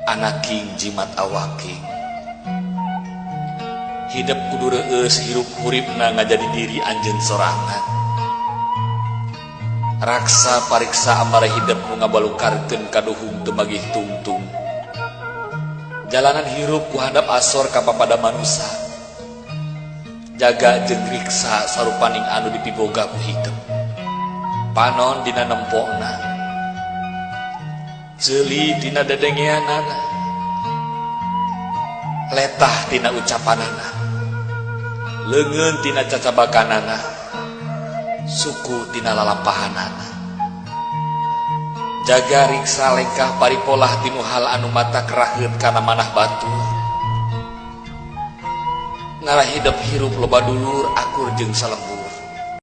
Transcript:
Anaking jimat awaking. Hidep kudu reueus hirup huripna ngajadi diri anjeun sorangan. Raksa pariksa amara hidep nu ngabalukarkeun kaduhung teu magih tungtung. Jalanan hirup ku handap asor ka papada manusa. Jaga jeung riksa sarupaning anu dipiboga ku hidep. Panon dina nempona. Ceuli dina dedengeanana. Letah tina ucapanana. Leungeun tina cacabakanana. Suku tina lalampahanana. Jaga riksa lengkah paripolah tinu hal anu matak raheut kana manah batur. Ngarah hidep hirup loba dulur akur jeung salembur.